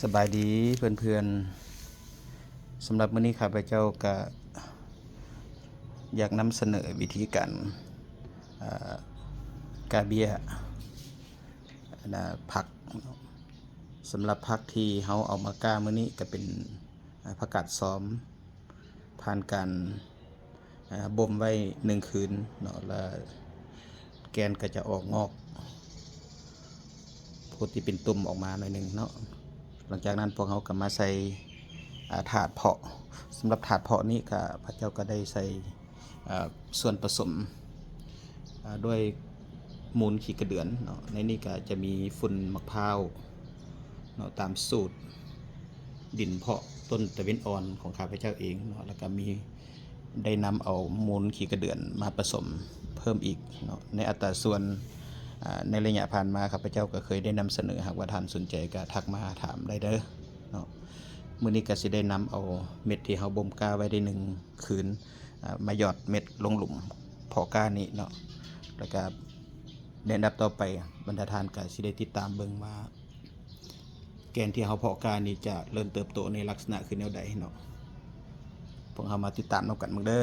ສະບາຍດີເພື່ອນໆ ສຳລັບມື້ນີ້ຂ້າພະເຈົ້າກະຢາກນຳສະເໜີວິທີການ ເອີ ກ້າເບ້ຍ ອັນນະ ຜັກ. ສຳລັບຜັກທີ່ເຮົາເອົາມາກ້າມື້ນີ້ກະເປັນ ອາ ຜັກກາດຊອມ ຜ່ານການ ອາ ບົ່ມໄວ້ໜຶ່ງຄືນເນາະ ລະແກ່ນກໍຈະອອກງອກ ໂພດທີ່ເປັນຕຸ່ມອອກມາໜ້ອຍໜຶ່ງເນາະ. ຫຼັງຈາກນັ້ນພວກເຮົາກໍມາໃສ່ ອາ ຖາດເພາະ. ສຳລັບຖາດເພາະນີ້ຂ້າພະເຈົ້າກໍໄດ້ໃສ່ ອາ ສ່ວນປະສົມ ອາ ດ້ວຍມູນຂີ້ກະເດືອນເນາະ. ໃນນີ້ກໍຈະມີຝຸ່ນໝາກພ້າວເນາະ ຕາມສູດດິນເພາະຕົ້ນຕາເວັນອ່ອນຂອງຂ້າພະເຈົ້າເອງເນາະ ແລ້ວກໍມີ ໄດ້ນຳເອົາມູນຂີ້ກະເດືອນມາປະສົມເພີ່ມອີກເນາະ ໃນອັດຕາສ່ວນ ອາ ໃນໄລຍະຜ່ານມາຂ້າພະເຈົ້າກໍເຄີຍໄດ້ນຳສະເໜີ. ຫາກວ່າທ່ານສົນໃຈກໍທັກມາຖາມໄດ້ເດີເນາະ. ມື້ນີ້ກໍຊິໄດ້ນຳເອົາເມັດທີ່ເຮົາບົ່ມກ້າໄວ້ໄດ້ໜຶ່ງຄືນ ອາ ມາຫຍອດເມັດລົງຫຼຸມເພາະກ້ານີ້ເນາະ ແລ້ວກໍໃນອັນດັບຕໍ່ໄປ ບັນດາທ່ານກໍຊິໄດ້ຕິດຕາມເບິ່ງວ່າ ແກ່ນທີ່ເຮົາເພາະກ້ານີ້ຈະເລີ່ມເຕີບໂຕໃນລັກສະນະຄືແນວໃດເນາະ. ພວກເຮົາມາຕິດຕາມນຳກັນເບິ່ງເດີ.